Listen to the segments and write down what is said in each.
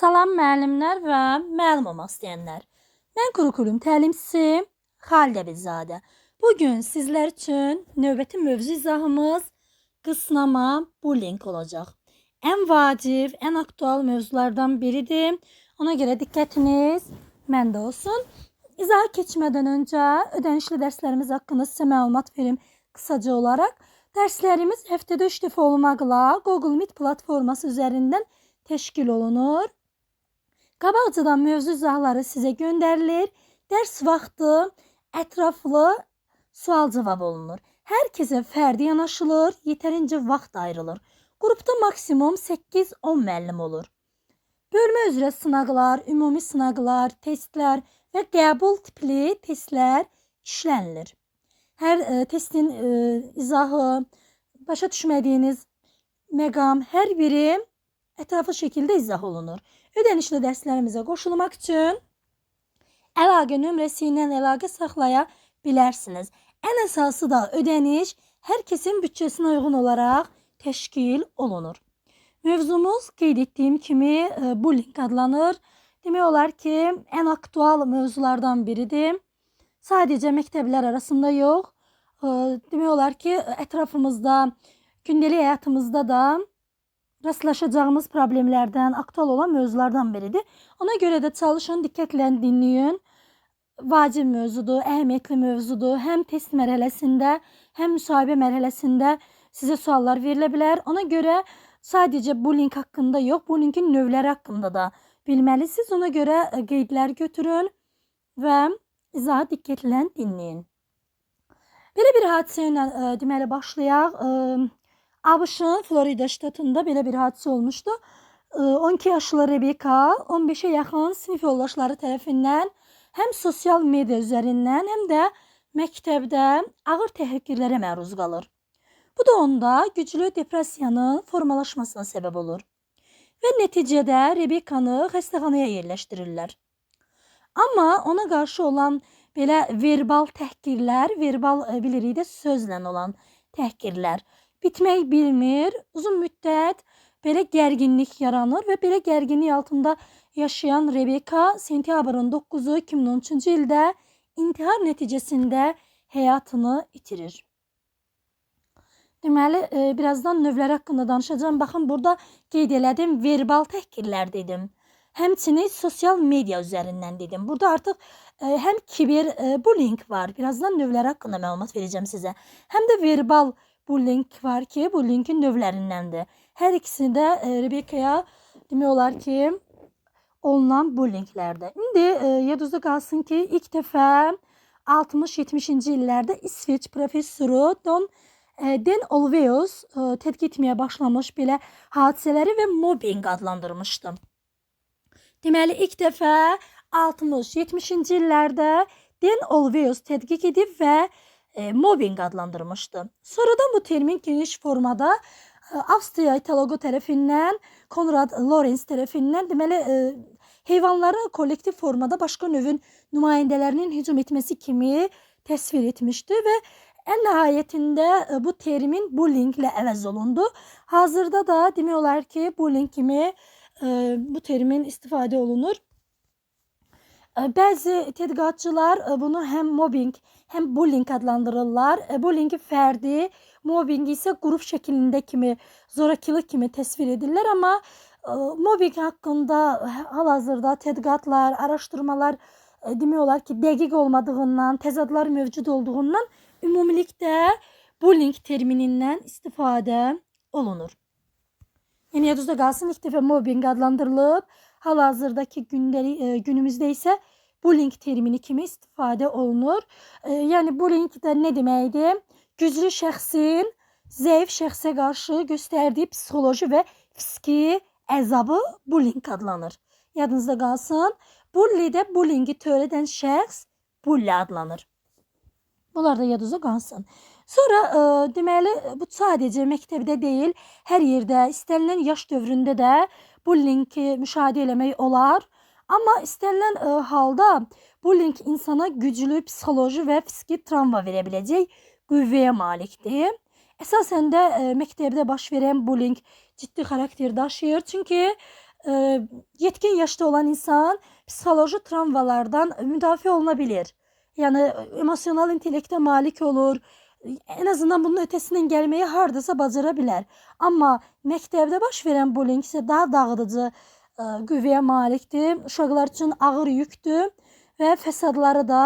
Salam müəllimlər və müəllim olmaq istəyənlər. Mən Kurikulum təlimçisi Xalidə Əbidzadə. Bugün sizlər üçün növbəti mövzu izahımız qısnama, bullying olacaq. Ən vacib, ən aktual mövzulardan biridir. Ona görə diqqətiniz məndə olsun. İzaha keçmədən öncə ödənişli dərslərimiz haqqında sizə məlumat verim qısaca olaraq. Dərslərimiz həftədə 3 dəfə olmaqla Google Meet platforması üzərindən təşkil olunur. Qabaqcadan mövzu izahları sizə göndərilir. Dərs vaxtı ətraflı sual-cavab olunur. Hər kəsə fərdi yanaşılır, yetərincə vaxt ayrılır. Qrupda maksimum 8-10 müəllim olur. Bölmə üzrə sınaqlar, ümumi sınaqlar, testlər və qəbul tipli testlər işlənilir. Hər testin izahı, başa düşmədiyiniz məqam, hər biri ətraflı şəkildə izah olunur. Ödənişli dərslərimizə qoşulmaq üçün əlaqə nömrəsi ilə əlaqə saxlaya bilərsiniz. Ən əsası da ödəniş hər kəsin büdcəsinə uyğun olaraq təşkil olunur. Mövzumuz qeyd etdiyim kimi bullying adlanır. Demək olar ki, ən aktual mövzulardan biridir. Sadəcə məktəblər arasında yox, demək olar ki, ətrafımızda, gündəlik həyatımızda da rastlaşacağımız problemlərdən, aktual olan mövzulardan biridir. Ona görə də çalışın, diqqətlə dinləyin. Vacib mövzudur, əhəmiyyətli mövzudur. Həm test mərhələsində, həm müsahibə mərhələsində sizə suallar verilə bilər. Ona görə sadəcə bullying haqqında yox, bullyingin növləri haqqında da bilməlisiniz. Ona görə qeydlər götürün və izahı diqqətlə dinləyin. Belə bir hadisə ilə deməli başlayaq. ABŞ-ın Florida ştatında belə bir hadisə olmuşdu. 12 yaşlı Rebecca 15-ə yaxın sinif yoldaşları tərəfindən həm sosial media üzərindən, həm də məktəbdə ağır təhqirlərə məruz qalır. Bu da onda güclü depressiyanın formalaşmasına səbəb olur. Və nəticədə Rebeccanı xəstəxanaya yerləşdirirlər. Amma ona qarşı olan belə verbal təhqirlər, verbal bilirik də sözlə olan təhqirlər bitmək bilmir. Uzun müddət belə gərginlik yaranır və belə gərginlik altında yaşayan Rebecca sentyabrın 9-u 2013-cü ildə intihar nəticəsində həyatını itirir. Deməli, birazdan növləri haqqında danışacağam. Baxın, burada qeyd elədim, verbal təhqirlər dedim. Həmçinin sosial media üzərindən dedim. Burada artıq həm kiber bullying var. Birazdan növləri haqqında məlumat verəcəm sizə. Həm də verbal bullying var ki, bullyingin növlərindəndir. Hər ikisini də Rebecca'ya demək olar ki, olunan bullyinglərdir. İndi yadınızda qalsın ki, ilk dəfə 60-70-ci illərdə İsveç professoru Dan Olweus tədqiq etməyə başlamış belə hadisələri və mobbing adlandırmışdı. Deməli, ilk dəfə 60-70-ci illərdə Dan Olweus tədqiq edib və mobbing adlandırmışdı. Sonradan bu termin geniş formada Avstriya etoloqu tərəfindən, Konrad Lorenz tərəfindən, deməli, heyvanları kollektiv formada başqa növün nümayəndələrinin hücum etməsi kimi təsvir etmişdi və ən nəhayətində bu termin bullying ilə əvəz olundu. Hazırda da demək olar ki, bullying kimi bu termin istifadə olunur. Bəzi tədqiqatçılar bunu həm mobbing, həm bullying adlandırırlar. Bullyingi fərdi, mobbingi isə qrup şəklində kimi, zorakılıq kimi təsvir edirlər. Amma mobbing haqqında hal-hazırda tədqiqatlar, araşdırmalar demək olar ki, dəqiq olmadığından, təzadlar mövcud olduğundan ümumilikdə bullying terminindən istifadə olunur. Yəni yadınızda qalsın, ilk dəfə mobbing adlandırılıb. Hal-hazırdakı günümüzdə isə bullying termini kimi istifadə olunur. Yəni bullying də nə deməkdir? Güclü şəxsin zəif şəxsə qarşı göstərdiyi psixoloji və fiziki əzabı bullying adlanır. Yadınızda qalsın. Bully də bullyingi törədən şəxs bully adlanır. Bunlar da yadınızda qalsın. Sonra deməli, bu sadəcə məktəbdə deyil, hər yerdə, istənilən yaş dövründə də bullyingi müşahidə eləmək olar. Amma istənilən halda bullying insana güclü psixoloji və fiziki travma verə biləcək qüvvəyə malikdir. Əsasən də məktəbdə baş verən bullying ciddi xarakter daşıyır. Çünki Yetkin yaşda olan insan psixoloji travmalardan müdafiə oluna bilir. Yəni emosional intellektə malik olur. Ən azından bunun ötəsindən gəlməyi hardasa bacara bilər. Amma məktəbdə baş verən bullying isə daha dağıdıcı qüvvəyə malikdir. Uşaqlar üçün ağır yükdür və fəsadları da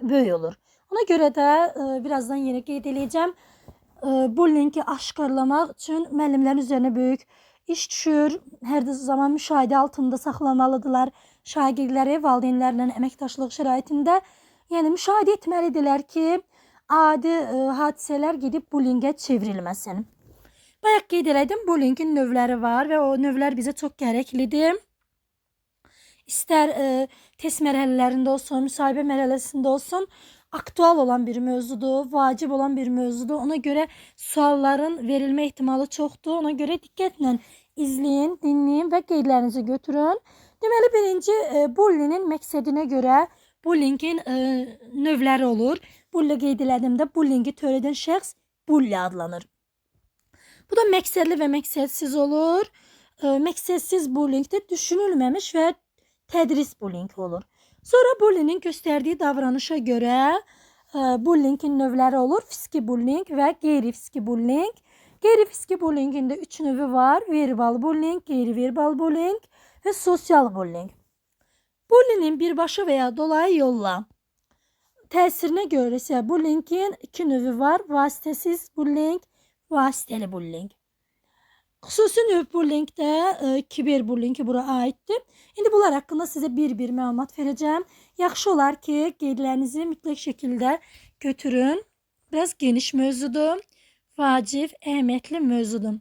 böyük olur. Ona görə də birazdan yenə qeyd eləyəcəm. Bullyingi aşkarlamaq üçün müəllimlərin üzərinə böyük iş düşür. Hər zaman müşahidə altında saxlamalıdırlar şagirdləri valideynlərlə əməkdaşlıq şəraitində. Yəni müşahidə etməlidirlər ki, adi hadisələr gedib bullyingə çevrilməsin. Bayaq qeyd elədim, bullyingin növləri var və o növlər bizə çox gərəklidir. İstər test mərhələlərində olsun, müsahibə mərhələsində olsun, aktual olan bir mövzudur, vacib olan bir mövzudur. Ona görə sualların verilmə ehtimalı çoxdur. Ona görə diqqətlə izləyin, dinləyin və qeydlərinizi götürün. Deməli, birinci bullyingin məqsədinə görə bullyingin növləri olur. Bully qeyd elədimdə bullyingi törədən şəxs bully adlanır. Bu da məqsədli və məqsədsiz olur. Məqsədsiz bullyingdə düşünülməmiş və tədris bullyingi olur. Sonra bullyingin göstərdiyi davranışa görə bullyingin növləri olur. Fiziki bullying və qeyri-fiziki bullying. Qeyri-fiziki bullyingin də 3 növü var. Verbal bullying, qeyri-verbal bullying və sosial bullying. Bullyingin birbaşa və ya dolayı yolla təsirinə görə isə bullyingin 2 növü var. Vasitəsiz bullying, vasitəli bullying. Xüsusi növ bullyingdə kiber bullying bura aiddir. İndi bunlar haqqında sizə bir-bir məlumat verəcəm. Yaxşı olar ki, qeydlərinizi mütləq şəkildə götürün. Biraz geniş mövzudur. Vacib, əhəmiyyətli mövzudur.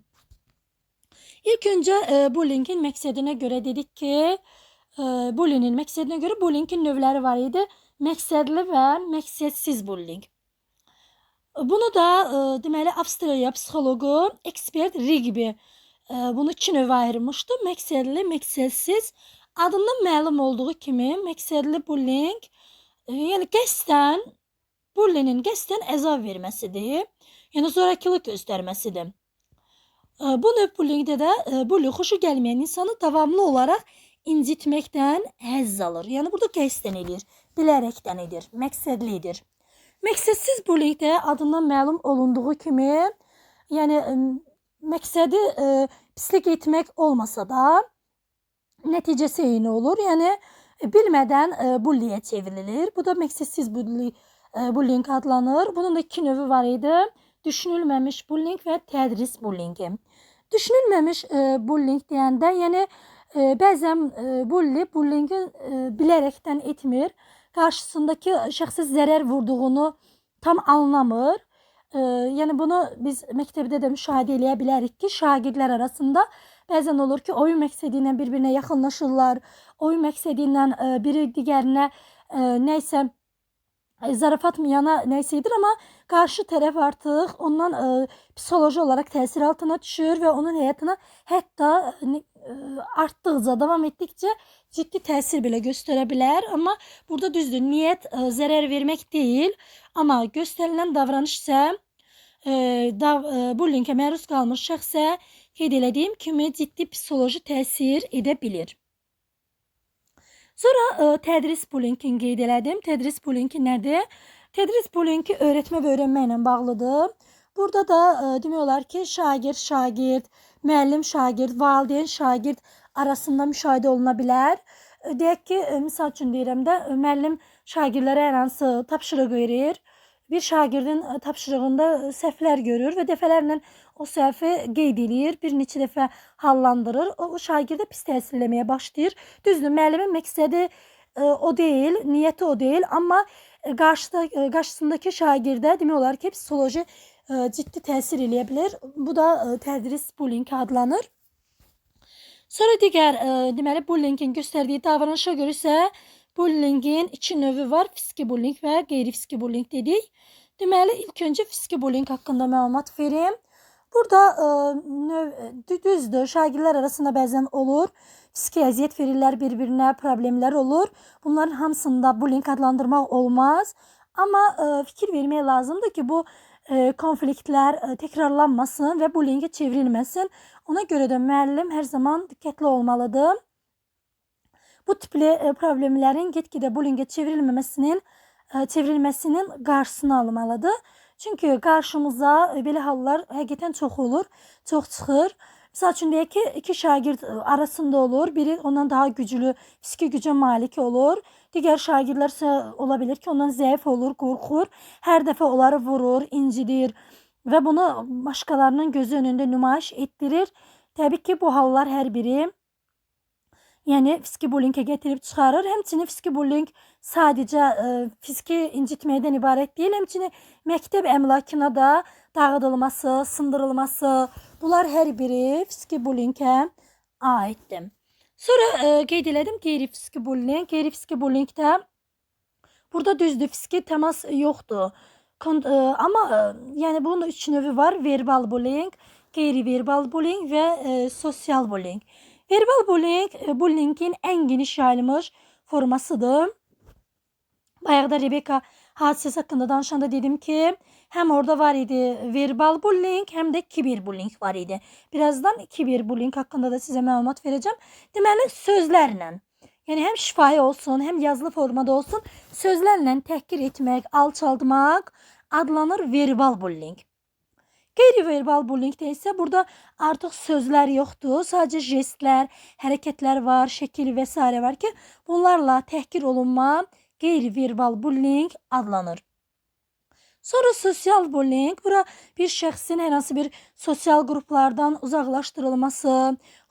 İlk öncə bullyingin məqsədinə görə dedik ki, bullyingin məqsədinə görə bullyingin növləri var idi. Məqsədli və məqsədsiz bullying. Bunu da deməli Avstraliya psixoloqu ekspert Rigby bunu iki növə ayırmışdı. Məqsədli, məqsədsiz. Adından məlum olduğu kimi məqsədli bullying, yəni qəsdən bullyingin qəsdən əzab verməsidir. Yəni zorakılıq göstərməsidir. Bu növ bullyingdə də bully xoşu gəlməyən insanı davamlı olaraq incitməkdən həzz alır. Yəni burada qəsdən edir, bilərəkdən edir, məqsədli edir. Məqsədsiz bullyingdə adından məlum olunduğu kimi, yəni məqsədi pislik etmək olmasa da nəticəsi eyni olur. Yəni bilmədən bullyyə çevrilir. Bu da məqsədsiz bullying adlanır. Bunun da iki növü var idi. Düşünülməmiş bullying və tədris bullyingi. Düşünülməmiş bullying deyəndə, yəni bəzən bully bullyingi bilərəkdən etmir. Qarşısındakı şəxsə zərər vurduğunu tam anlamır. Yəni bunu biz məktəbdə də müşahidə eləyə bilərik ki, şagirdlər arasında bəzən olur ki, oyun məqsədi ilə bir-birinə yaxınlaşırlar, oyun məqsədi ilə biri digərinə nə isə zarafat mı yana nə isə edir, amma qarşı tərəf artıq ondan psixoloji olaraq təsir altına düşür və onun həyatına hətta artdıqca, davam etdikcə ciddi təsir belə göstərə bilər. Amma burada düzdür, niyyət zərər vermək deyil, amma göstərilən davranış isə bullyingə məruz qalmış şəxsə qeyd elədiyim kimi ciddi psixoloji təsir edə bilir. Sonra tədris bullyingini qeyd elədim. Tədris bullyingi nədir? Tədris bullyingi öyrətmə və öyrənmə ilə bağlıdır. Burada da demək olar ki, şagird, şagird, müəllim, şagird, valideyn, şagird arasında müşahidə oluna bilər. Deyək ki, misal üçün deyirəm də, müəllim şagirdlərə hər hansı tapşırıq verir. Bir şagirdin tapşırığında səhvlər görür və dəfələrlə o səhvi qeyd eləyir, bir neçə dəfə hallandırır. O şagirdə pis təsir eləməyə başlayır. Düzdür, müəllimin məqsədi o deyil, niyyəti o deyil, amma qarşısındakı şagirdə demək olar ki, psixoloji ciddi təsir eləyə bilər. Bu da tədris bullying adlanır. Sonra digər deməli bullyingin göstərdiyi davranışa görə isə bullyingin iki növü var. Fiziki bullying və qeyri-fiziki bullying dedik. Deməli, ilk öncə fiziki bullying haqqında məlumat verim. Burada düzdür, şagirdlər arasında bəzən olur. Fiziki əziyyət verirlər bir-birinə, problemlər olur. Bunların hamısında bullying adlandırmaq olmaz. Amma fikir vermək lazımdır ki, bu konfliktlər təkrarlanmasın və bullyingə çevrilməsin. Ona görə də müəllim hər zaman diqqətli olmalıdır. Bu tipli problemlərin get-gedə bullyingə çevrilməsinin qarşısını almalıdır. Çünki qarşımıza belə hallar həqiqətən çox olur, çox çıxır. Misal üçün deyək ki, iki şagird arasında olur, biri ondan daha güclü, fiziki gücə malik olur. Digər şagirdlər isə ola bilər ki, ondan zəif olur, qorxur, hər dəfə onları vurur, incidir və bunu başqalarının gözü önündə nümayiş etdirir. Təbii ki, bu hallar hər biri yəni fiziki bullyingə gətirib çıxarır. Həmçinin fiziki bullying sadəcə fiziki incitməkdən ibarət deyil, həmçinin məktəb əmlakına da dağıdılması, sındırılması, bunlar hər biri fiziki bullyingə aiddir. Sonra qeyd elədim qeyri-fiziki bullying. Qeyri-fiziki bullyingdə burada düzdür, fiziki təmas yoxdur. Amma yəni bunun da üç növü var: verbal bullying, qeyri-verbal bullying və sosial bullying. Verbal bullying, bullyingin ən geniş yayılmış formasıdır. Bayaq da Rebecca hadisəsi haqqında danışanda dedim ki, həm orada var idi verbal bullying, həm də kiberbullying var idi. Birazdan kiberbullying haqqında da sizə məlumat verəcəm. Deməli, sözlərlə, yəni həm şifahi olsun, həm yazılı formada olsun, sözlərlə təhqir etmək, alçaltmaq adlanır verbal bullying. Qeyri-verbal bullyingdə isə burada artıq sözlər yoxdur, sadəcə jestlər, hərəkətlər var, şəkil və s. var ki, bunlarla təhqir olunma qeyri-verbal bullying adlanır. Sonra sosial bullying, bura bir şəxsin hər hansı bir sosial qruplardan uzaqlaşdırılması,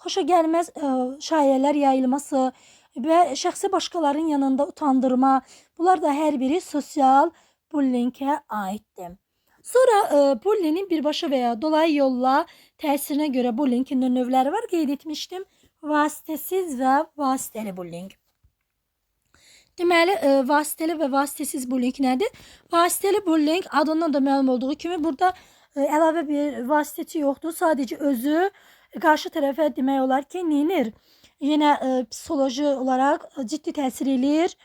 xoşa gəlməz şayələr yayılması və şəxsi başqalarının yanında utandırma, bunlar da hər biri sosial bullyingə aiddir. Sonra bullyingin birbaşa və ya dolayı yolla təsirinə görə bullyingin növləri var. Qeyd etmişdim. Vasitəsiz və vasitəli bullying. Deməli, vasitəli və vasitəsiz bullying nədir? Vasitəli bullying adından da məlum olduğu kimi burada əlavə bir vasitəçi yoxdur. Sadəcə özü qarşı tərəfə demək olar ki, neynir? Yenə psixoloji olaraq ciddi təsir eləyir.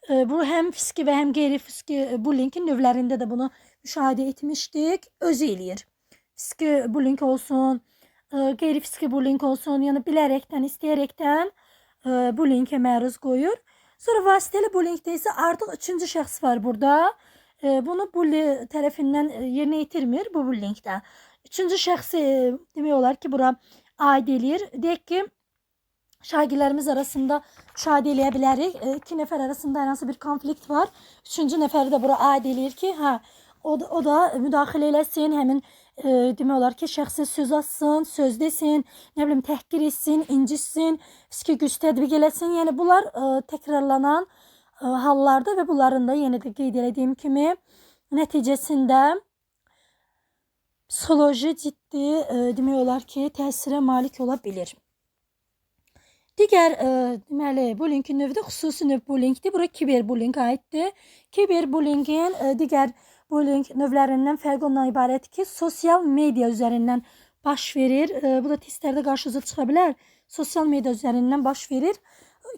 Bu həm fiziki və həm qeyri-fiziki bullyingin növlərində də bunu müşahidə etmişdik. Özü eləyir. Fiziki bullying olsun, qeyri-fiziki bullying olsun, yəni bilərəkdən, istəyərəkdən bullyingə məruz qoyur. Sonra vasitəli bullyingdə isə artıq üçüncü şəxs var burada. Bunu bully tərəfindən yerinə yetirmir bu bullyingdə. Üçüncü şəxsi demək olar ki, bura aid eləyir. Deyək ki, şagirdlərimiz arasında müşahidə eləyə bilərik. İki nəfər arasında hər hansı bir konflikt var. Üçüncü nəfəri də bura aid eləyir ki, hə, o da müdaxilə eləsin, həmin demək olar ki, şəxsə söz atsın, söz desin, nə bilim, təhqir etsin, incitsin, fiziki güc tətbiq eləsin. Yəni bunlar təkrarlanan hallarda və bunların da yenə də qeyd elədiyim kimi nəticəsində psixoloji ciddi demək olar ki, təsirə malik ola bilir. Digər deməli, bullyingin növü də xüsusi növ bullyingdir. Bura kiberbullying aiddir. Kiberbullyingin digər bullying növlərindən fərqi ondan ibarətdir ki, sosial media üzərindən baş verir. Bu da testlərdə qarşınıza çıxa bilər. Sosial media üzərindən baş verir.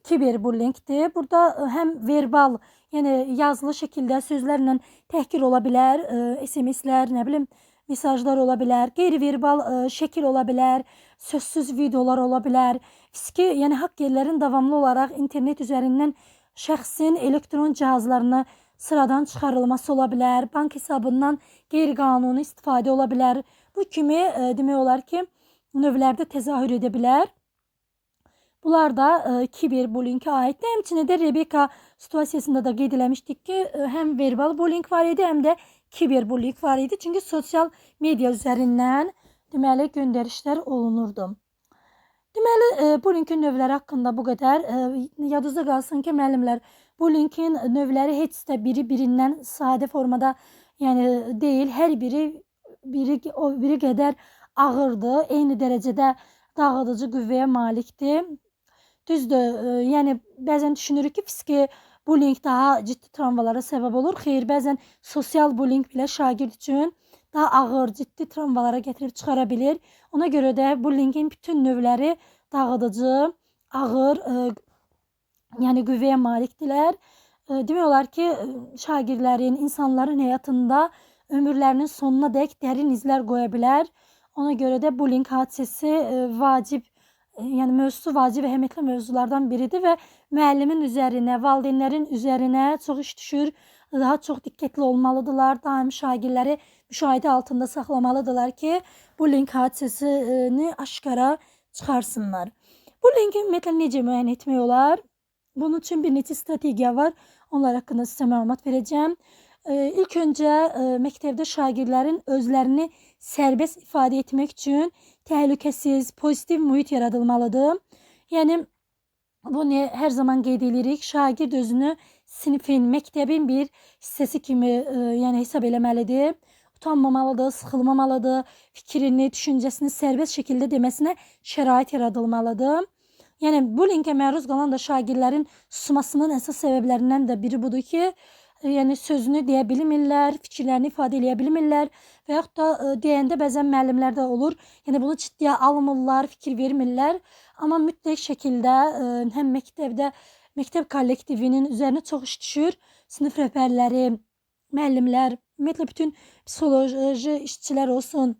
Kiberbullyingdir. Burada həm verbal, yəni yazılı şəkildə sözlərlə təhqir ola bilər, SMS-lər, nə bilim, mesajlar ola bilər, qeyri-verbal şəkil ola bilər, sözsüz videolar ola bilər. Fiziki, yəni hakkerlərin davamlı olaraq internet üzərindən şəxsin elektron cihazlarına sıradan çıxarılması ola bilər, bank hesabından qeyri-qanuni istifadə ola bilər. Bu kimi demək olar ki, növlərdə təzahür edə bilər. Bunlar da kiberbullyingə aiddir. Həmçinin də Rebecca situasiyasında da qeyd eləmişdik ki, həm verbal bullying var idi, həm də kiberbullying var idi. Çünki sosial media üzərindən deməli göndərişlər olunurdu. Deməli, bullyingin növləri haqqında bu qədər. Yadınızda qalsın ki, müəllimlər, bullyingin növləri heç də biri birindən sadə formada, yəni deyil, hər biri o biri qədər ağırdır, eyni dərəcədə dağıdıcı qüvvəyə malikdir. Düzdür, yəni bəzən düşünürük ki, fiziki bullying daha ciddi travmalara səbəb olur. Xeyr, bəzən sosial bullying belə şagird üçün daha ağır, ciddi travmalara gətirib çıxara bilir. Ona görə də bullyingin bütün növləri dağıdıcı, ağır, yəni qüvvəyə malikdirlər. Demək olar ki, şagirdlərin, insanların həyatında ömürlərinin sonuna dək dərin izlər qoya bilər. Ona görə də bullying hadisəsi vacib, yəni mövzusu vacib əhəmiyyətli mövzulardan biridir və müəllimin üzərinə, valideynlərin üzərinə çox iş düşür. Daha çox diqqətli olmalıdırlar. Daim şagirdləri müşahidə altında saxlamalıdırlar ki, bullying hadisəsini aşkara çıxarsınlar. Bullyingi ümumiyyətlə necə müəyyən etmək olar? Bunun üçün bir neçə strategiya var. Onlar haqqında sizə məlumat verəcəm. İlk öncə məktəbdə şagirdlərin özlərini sərbəst ifadə etmək üçün təhlükəsiz, pozitiv mühit yaradılmalıdır. Yəni bunu hər zaman qeyd edirik. Şagird özünü sinifin, məktəbin bir hissəsi kimi yəni hesab eləməlidir. Utanmamalıdır, sıxılmamalıdır, fikrini, düşüncəsini sərbəst şəkildə deməsinə şərait yaradılmalıdır. Yəni bullyingə məruz qalan da şagirdlərin susmasının əsas səbəblərindən də biri budur ki, yəni sözünü deyə bilmirlər, fikirlərini ifadə eləyə bilmirlər və yaxud da deyəndə bəzən müəllimlər də olur. Yəni bunu ciddiyə almırlar, fikir vermirlər. Amma mütləq şəkildə həm məktəbdə, məktəb kollektivinin üzərinə çox iş düşür. Sinif rəhbərləri, müəllimlər, ümumiyyətlə bütün psixoloji işçilər olsun,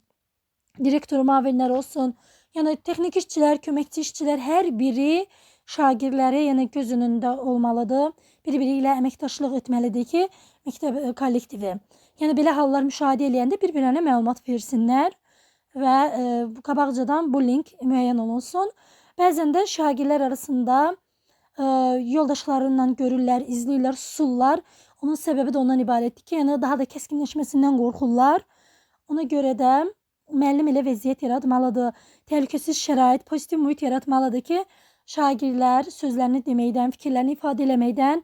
direktor müavinlər olsun, yəni texniki işçilər, köməkçi işçilər hər biri şagirdləri yəni göz önündə olmalıdır. Bir-biri ilə əməkdaşlıq etməlidir ki, məktəb kollektivi. Yəni belə hallar müşahidə eləyəndə bir-birinə məlumat versinlər və qabaqcadan bullying müəyyən olunsun. Bəzən də şagirdlər arasında yoldaşlarından görürlər, izləyirlər, susurlar. Onun səbəbi də ondan ibarətdir ki, yəni daha da kəskinləşməsindən qorxurlar. Ona görə də müəllim elə vəziyyət yaratmalıdır. Təhlükəsiz şərait, pozitiv mühit yaratmalıdır ki, şagirdlər sözlərini deməkdən, fikirlərini ifadə eləməkdən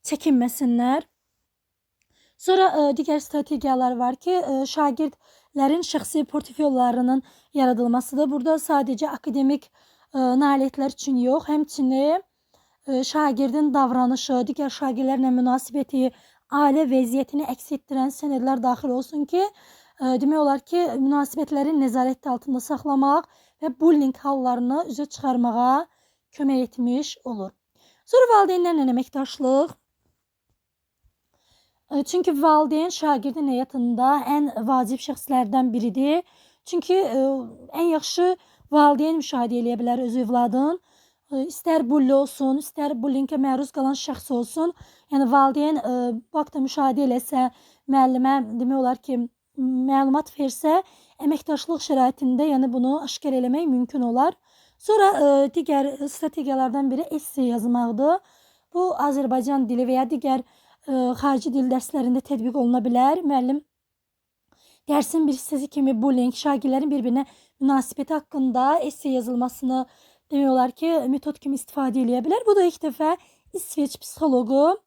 çəkinməsinlər. Sonra digər strategiyalar var ki, şagirdlərin şəxsi portfoliolarının yaradılmasıdır. Burada sadəcə akademik nailiyyətlər üçün yox, həmçinin şagirdin davranışı, digər şagirdlərlə münasibəti, ailə vəziyyətini əks etdirən sənədlər daxil olsun ki, demək olar ki, münasibətləri nəzarət altında saxlamaq və bullying hallarını üzə çıxarmağa kömək etmiş olur. Sonra valideynlərlə əməkdaşlıq. Çünki valideyn şagirdin həyatında ən vacib şəxslərdən biridir. Çünki ən yaxşı valideyn müşahidə eləyə bilər öz övladın. İstər bulli olsun, istər bullyingə məruz qalan şəxs olsun. Yəni valideyn bu haqda müşahidə eləsə, müəllimə demək olar ki, məlumat versə, əməkdaşlıq şəraitində yəni bunu aşkar eləmək mümkün olar. Sonra digər strategiyalardan biri esse yazmaqdır. Bu Azərbaycan dili və ya digər xarici dil dərslərində tətbiq oluna bilər. Müəllim dərsin bir hissəsi kimi bullying, şagirdlərin bir-birinə münasibəti haqqında esse yazılmasını demək olar ki, metod kimi istifadə eləyə bilər. Bu da ilk dəfə İsveç psixoloqu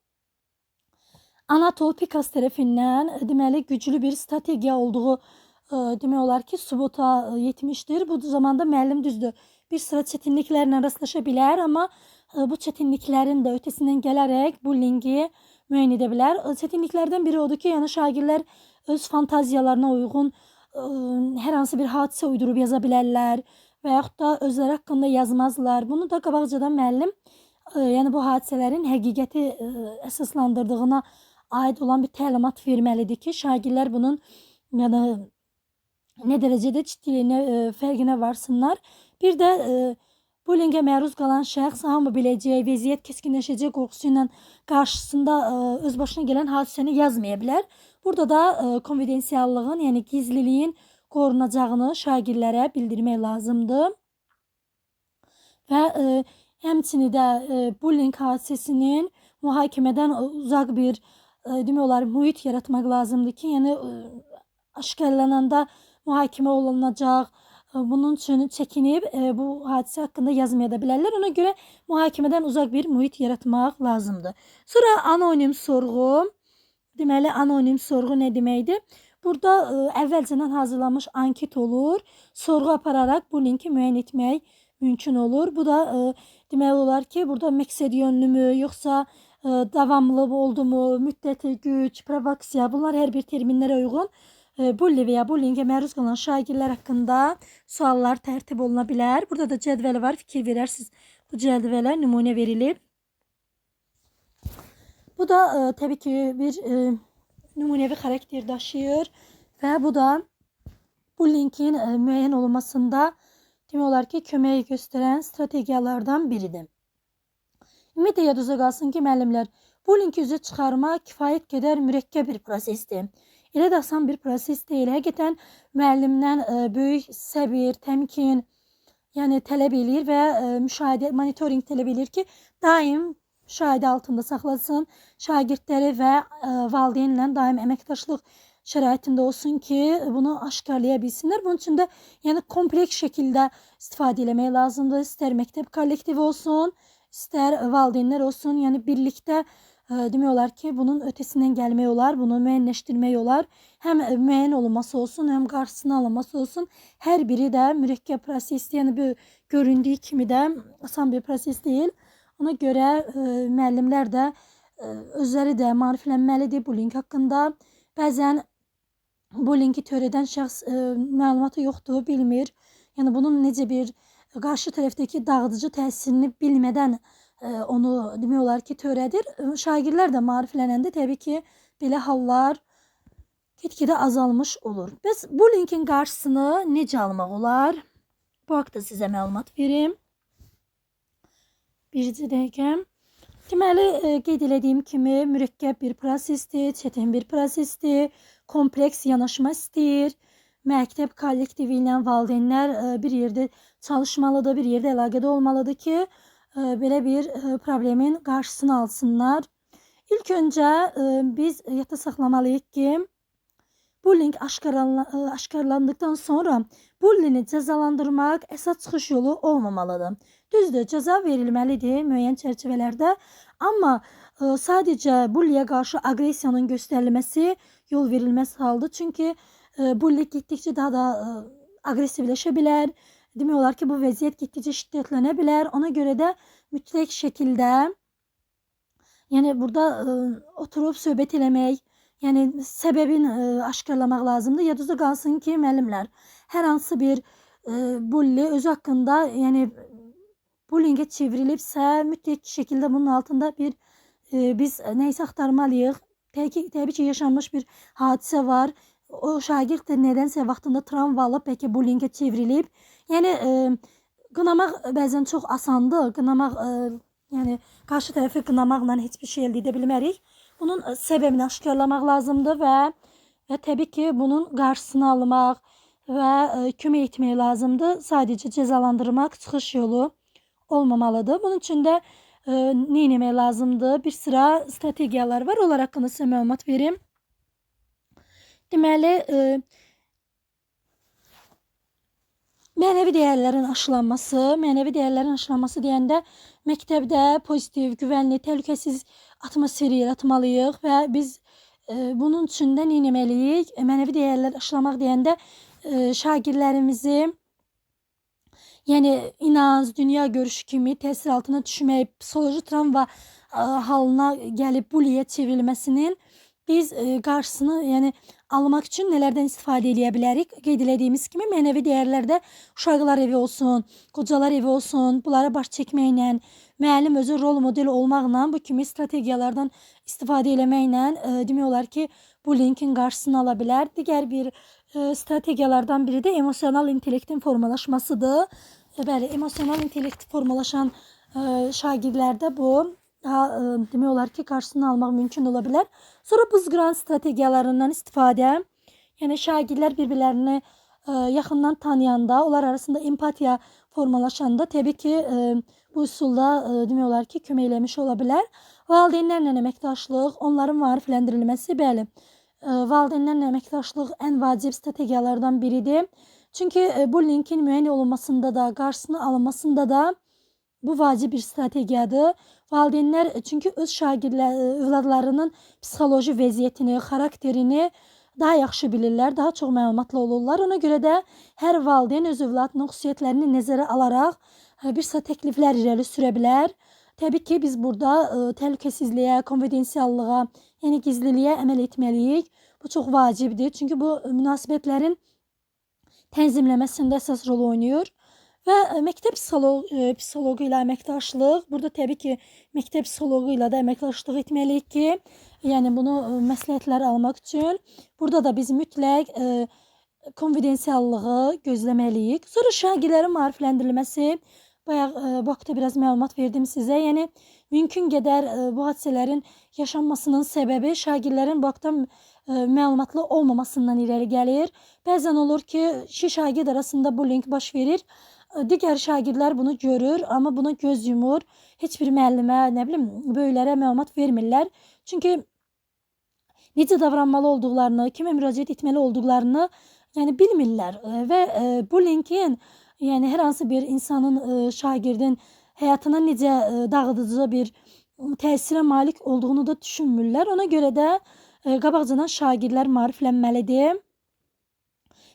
Anatol Pikas tərəfindən deməli güclü bir strategiya olduğu demək olar ki, sübuta yetmişdir. Bu zamanda müəllim düzdür, bir sıra çətinliklərlə rastlaşa bilər, amma bu çətinliklərin də ötəsindən gələrək bullyingi müəyyən edə bilər. Çətinliklərdən biri odur ki, yəni şagirdlər öz fantaziyalarına uyğun hər hansı bir hadisə uydurub yaza bilərlər və yaxud da özləri haqqında yazmazlar. Bunu da qabaqcadan müəllim yəni bu hadisələrin həqiqəti əsaslandırdığına aid olan bir təlimat verməlidir ki, şagirdlər bunun yəni nə dərəcədə ciddiliyinə, fərqinə varsınlar. Bir də bullyingə məruz qalan şəxs hamı biləcək, vəziyyət keskinləşəcək qorxusu ilə qarşısında öz başına gələn hadisəni yazmaya bilər. Burada da konfidensiallığın, yəni gizliliyin qorunacağını şagirdlərə bildirmək lazımdır. Və həmçinin də bullying hadisəsinin mühakimədən uzaq bir demək olar mühit yaratmaq lazımdır ki, yəni aşkarlananda mühakimə olunacaq. Bunun üçün çəkinib bu hadisə haqqında yazmaya da bilərlər. Ona görə mühakimədən uzaq bir mühit yaratmaq lazımdır. Sonra anonim sorğu. Deməli, anonim sorğu nə deməkdir? Burada əvvəlcədən hazırlanmış anket olur. Sorğu apararaq bu linki müəyyən etmək mümkün olur. Bu da deməli olar ki, burada məqsəd yönlümü, yoxsa davamlı oldu mu, müddəti, güc, provoksiya, bunlar hər bir terminlərə uyğun bulli və ya bullyingə məruz qalan şagirdlər haqqında suallar tərtib oluna bilər. Burada da cədvəli var, fikir verərsiniz. Bu cədvələ nümunə verilib. Bu da təbii ki, bir nümunəvi xarakter daşıyır. Və bu da bullyingin müəyyən olunmasında demək olar ki, kömək göstərən strategiyalardan biridir. Ümumiyyətlə yadınızda qalsın ki, müəllimlər, bullyingi üzə çıxarmaq kifayət qədər mürəkkəb bir prosesdir. Elə də asan bir proses deyil. Həqiqətən müəllimdən böyük səbir, təmkin, yəni tələb eləyir və müşahidə, monitorinq tələb eləyir ki, daim müşahidə altında saxlasın şagirdləri və valideynlə daim əməkdaşlıq şəraitində olsun ki, bunu aşkarlaya bilsinlər. Bunun üçün də yəni kompleks şəkildə istifadə eləmək lazımdır. İstər məktəb kollektivi olsun, istər valideynlər olsun, yəni birlikdə demək olar ki, bunun ötəsindən gəlmək olar, bunu müəyyənləşdirmək olar. Həm müəyyən olunması olsun, həm qarşısının alınması olsun. Hər biri də mürəkkəb prosesdir. Yəni bu göründüyü kimi də asan bir proses deyil. Ona görə müəllimlər də özləri də maariflənməlidir bullying haqqında. Bəzən bullyingi törədən şəxs məlumatı yoxdur, bilmir. Yəni bunun necə bir qarşı tərəfdəki dağıdıcı təsirini bilmədən onu demək olar ki, törədir. Şagirdlər də maariflənəndə təbii ki, belə hallar get-gedə azalmış olur. Bəs bullyingin qarşısını necə almaq olar? Bu haqda sizə məlumat verim. Bircə dəqiqə. Deməli, qeyd elədiyim kimi mürəkkəb bir prosesdir, çətin bir prosesdir, kompleks yanaşma istəyir. Məktəb kollektivi ilə valideynlər bir yerdə çalışmalıdır, bir yerdə əlaqədə olmalıdır ki, belə bir problemin qarşısını alsınlar. İlk öncə biz yadda saxlamalıyıq ki, bullying aşkarlandıqdan sonra bullyini cəzalandırmaq əsas çıxış yolu olmamalıdır. Düzdür, cəza verilməlidir müəyyən çərçivələrdə, amma sadəcə bulliyə qarşı aqressiyanın göstərilməsi yol verilməz haldır. Çünki bulli getdikcə daha da aqressivləşə bilər. Demək olar ki, bu vəziyyət getdikcə şiddətlənə bilər. Ona görə də mütləq şəkildə, yəni burada oturub söhbət eləmək, yəni səbəbin aşkarlamaq lazımdır. Yadınızda qalsın ki, müəllimlər, hər hansı bir bulli özü haqqında, yəni bullyingə çevrilibsə, mütləq şəkildə bunun altında bir biz nəyisə axtarmalıyıq. Təbii ki, yaşanmış bir hadisə var. O şagird də nədənsə vaxtında travma alıb, bəlkə bullyingə çevrilib. Yəni qınamaq bəzən çox asandır. Qınamaq, yəni qarşı tərəfi qınamaqla heç bir şey əldə edə bilmərik. Bunun səbəbini aşkarlamaq lazımdır və təbii ki, bunun qarşısını almaq və kömək etmək lazımdır. Sadəcə cəzalandırmaq çıxış yolu olmamalıdır. Bunun üçün də nə etmək lazımdır? Bir sıra strategiyalar var. Onlar haqqında sizə məlumat verim. Deməli, mənəvi dəyərlərin aşılanması, mənəvi dəyərlərin aşılanması deyəndə məktəbdə pozitiv, güvənli, təhlükəsiz atmosferi yaratmalıyıq və biz bunun üçün də nə etməliyik? Mənəvi dəyərlər aşılamaq deyəndə şagirdlərimizi, yəni inanc, dünya görüşü kimi təsir altına düşmək, psixoloji travma halına gəlib bulliyə çevrilməsinin biz qarşısını, yəni almaq üçün nələrdən istifadə eləyə bilərik? Qeyd elədiyimiz kimi mənəvi dəyərlərdə uşaqlar evi olsun, qocalar evi olsun, bunlara baş çəkməklə, müəllim özü rol model olmaqla, bu kimi strategiyalardan istifadə eləməklə demək olar ki, bullyingin qarşısını ala bilər. Digər bir strategiyalardan biri də emosional intellektin formalaşmasıdır. Bəli, emosional intellekt formalaşan şagirdlərdə bu daha demək olar ki, qarşısını almaq mümkün ola bilər. Sonra buzqıran strategiyalarından istifadə. Yəni şagirdlər bir-birlərini yaxından tanıyanda, onlar arasında empatiya formalaşanda təbii ki, bu üsulda demək olar ki, kömək eləmiş ola bilər. Valideynlərlə əməkdaşlıq, onların maarifləndirilməsi, bəli, valideynlərlə əməkdaşlıq ən vacib strategiyalardan biridir. Çünki bullyingin müəyyən olunmasında da, qarşısını alınmasında da bu vacib bir strategiyadır. Valideynlər çünki öz şagirdlər, övladlarının psixoloji vəziyyətini, xarakterini daha yaxşı bilirlər, daha çox məlumatlı olurlar. Ona görə də hər valideyn öz övladının xüsusiyyətlərini nəzərə alaraq bir sıra təkliflər irəli sürə bilər. Təbii ki, biz burada təhlükəsizliyə, konfidensiallığa, yəni gizliliyə əməl etməliyik. Bu çox vacibdir. Çünki bu münasibətlərin tənzimləməsində əsas rol oynayır. Və məktəb psixoloqu ilə əməkdaşlıq, burada təbii ki, məktəb psixoloqu ilə də əməkdaşlıq etməliyik ki, yəni bunu məsləhətlər almaq üçün burada da biz mütləq konfidensiallığı gözləməliyik. Sonra şagirdlərin maarifləndirilməsi, bayaq bu haqda biraz məlumat verdim sizə. Yəni mümkün qədər bu hadisələrin yaşanmasının səbəbi şagirdlərin bu haqda məlumatlı olmamasından irəli gəlir. Bəzən olur ki, iki şagird arasında bullying baş verir. Digər şagirdlər bunu görür, amma buna göz yumur. Heç bir müəllimə, nə bilim, böyüklərə məlumat vermirlər. Çünki necə davranmalı olduqlarını, kimə müraciət etməli olduqlarını, yəni bilmirlər və bullyingin, yəni hər hansı bir insanın, şagirdin həyatına necə dağıdıcı bir təsirə malik olduğunu da düşünmürlər. Ona görə də qabaqcadan şagirdlər maariflənməlidir.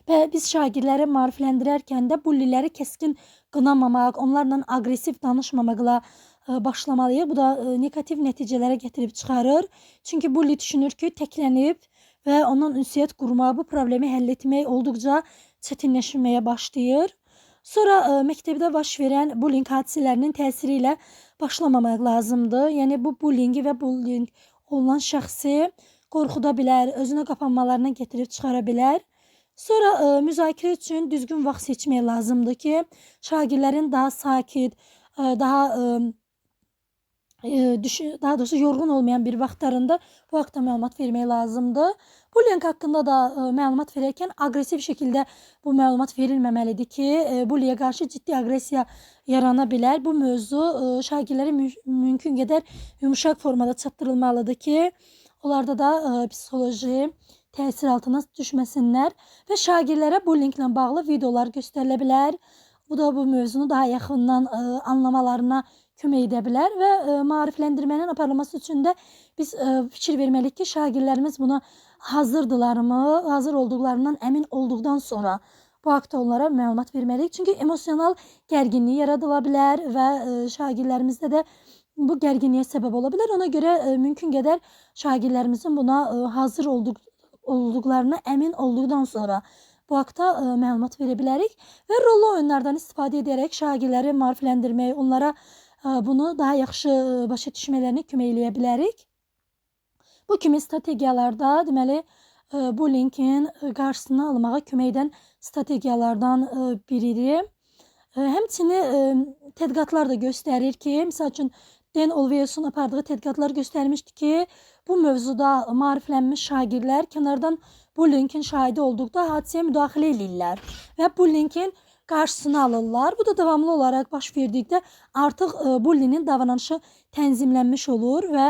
Və biz şagirdləri maarifləndirərkən də bulliləri kəskin qınamamaq, onlarla aqressiv danışmamaqla başlamalıyıq. Bu da neqativ nəticələrə gətirib çıxarır. Çünki bulli düşünür ki, təklənib və ondan ünsiyyət qurmaq, bu problemi həll etmək olduqca çətinləşməyə başlayır. Sonra məktəbdə baş verən bullying hadisələrinin təsiri ilə başlamamaq lazımdır. Yəni bu bullyingi və bullying olunan şəxsi qorxuda bilər, özünə qapanmalarına gətirib çıxara bilər. Sonra müzakirə üçün düzgün vaxt seçmək lazımdır ki, şagirdlərin daha sakit, daha doğrusu yorğun olmayan bir vaxtlarında bu haqda məlumat vermək lazımdır. Bullying haqqında da məlumat verərkən aqressiv şəkildə bu məlumat verilməməlidir ki, bulliyə qarşı ciddi aqressiya yarana bilər. Bu mövzu şagirdlərə mümkün qədər yumşaq formada çatdırılmalıdır ki, onlarda da psixoloji təsir altına düşməsinlər və şagirdlərə bullyinglə bağlı videolar göstərilə bilər. Bu da bu mövzunu daha yaxından anlamalarına kömək edə bilər və maarifləndirmənin aparılması üçün də biz fikir verməliyik ki, şagirdlərimiz buna hazırdılarmı, hazır olduqlarından əmin olduqdan sonra bu haqda onlara məlumat verməliyik. Çünki emosional gərginlik yaradıla bilər və şagirdlərimizdə də bu gərginliyə səbəb ola bilər. Ona görə mümkün qədər şagirdlərimizin buna hazır olduqlarına əmin olduqdan sonra bu haqda məlumat verə bilərik və rollu oyunlardan istifadə edərək şagirdləri maarifləndirmək, onlara bunu daha yaxşı başa düşmələrinə kömək eləyə bilərik. Bu kimi strategiyalarda deməli bullyingin qarşısını almağa kömək edən strategiyalardan biridir. Həmçinin tədqiqatlar da göstərir ki, misal üçün Dan Olweus'un apardığı tədqiqatlar göstərmişdi ki, bu mövzuda maariflənmiş şagirdlər kənardan bullyingin şahidi olduqda hadisəyə müdaxilə eləyirlər və bullyingin qarşısını alırlar. Bu da davamlı olaraq baş verdikdə artıq bullinin davranışı tənzimlənmiş olur və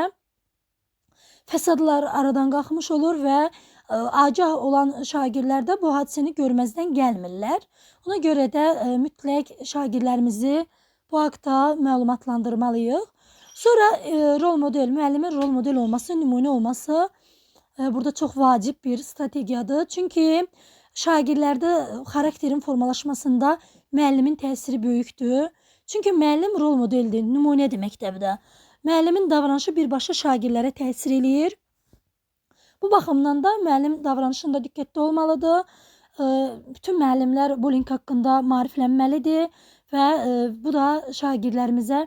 fəsadlar aradan qalxmış olur və agah olan şagirdlər də bu hadisəni görməzdən gəlmirlər. Ona görə də mütləq şagirdlərimizi bu haqda məlumatlandırmalıyıq. Sonra rol model, müəllimin rol model olması, nümunə olması burada çox vacib bir strategiyadır. Çünki şagirdlərdə xarakterin formalaşmasında müəllimin təsiri böyükdür. Çünki müəllim rol modeldir, nümunədir məktəbdə. Müəllimin davranışı birbaşa şagirdlərə təsir eləyir. Bu baxımdan da müəllim davranışında diqqətli olmalıdır. Bütün müəllimlər bullying haqqında maariflənməlidir və bu da şagirdlərimizə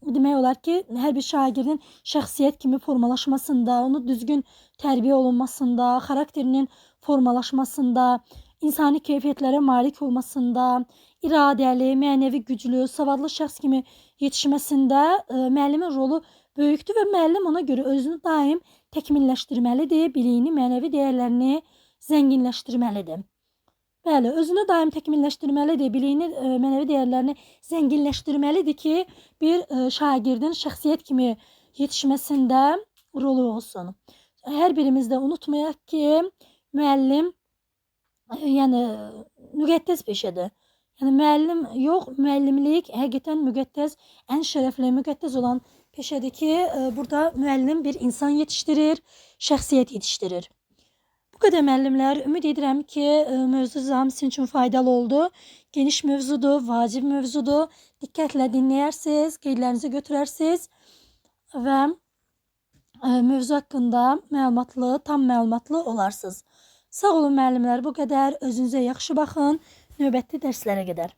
demək olar ki, hər bir şagirdin şəxsiyyət kimi formalaşmasında, onu düzgün tərbiyə olunmasında, xarakterinin formalaşmasında, insani keyfiyyətlərə malik olmasında, iradəli, mənəvi güclü, savadlı şəxs kimi yetişməsində müəllimin rolu böyükdür və müəllim ona görə özünü daim təkmilləşdirməlidir, biliyini, mənəvi dəyərlərini zənginləşdirməlidir. Bəli, özünü daim təkmilləşdirməlidir, biliyini, mənəvi dəyərlərini zənginləşdirməlidir ki, bir şagirdin şəxsiyyət kimi yetişməsində rolu olsun. Hər birimiz də unutmayaq ki, müəllim, yəni müqəddəs peşədir. Yəni müəllim yox, müəllimlik həqiqətən müqəddəs, ən şərəfli, müqəddəs olan peşədir ki, burada müəllim bir insan yetişdirir, şəxsiyyət yetişdirir. Bu qədər müəllimlər, ümid edirəm ki, mövzu sizin üçün faydalı oldu. Geniş mövzudur, vacib mövzudur. Diqqətlə dinləyərsiniz, qeydlərinizi götürərsiniz və mövzu haqqında məlumatlı, tam məlumatlı olarsınız. Sağ olun müəllimlər, bu qədər. Özünüzə yaxşı baxın. Növbəti dərslərə qədər.